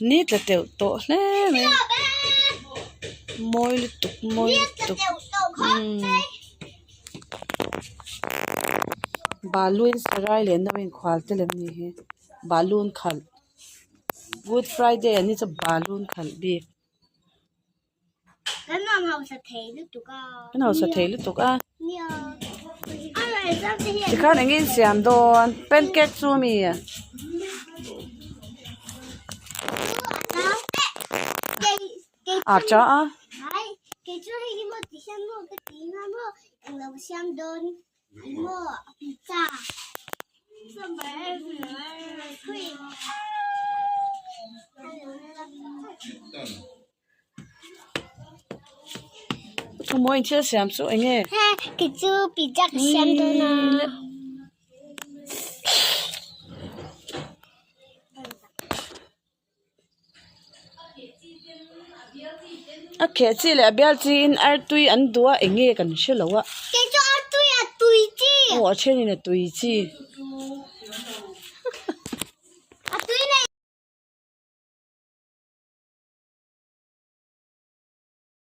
Ni tla teuh tawh hle mai mawi lutuk mawi lutuk umm balu in sarai leh no inkhual te lem ni hi balu an khalh good friday an ni chu balu an khalh bik. Kan nuam hausa thei lutuk a. Kan hausa thei lutuk a. Tikhan eng in siam dawn pancake chu mi. A cha a. Mawi thil siam chu eng nge? He kei chu pizza ka siam dawn a. A kheh chi leh a bial chi in artui an duh a eng nge kan hre lo a. Kei chu artui a tui chi. Aw a then in a tui chi.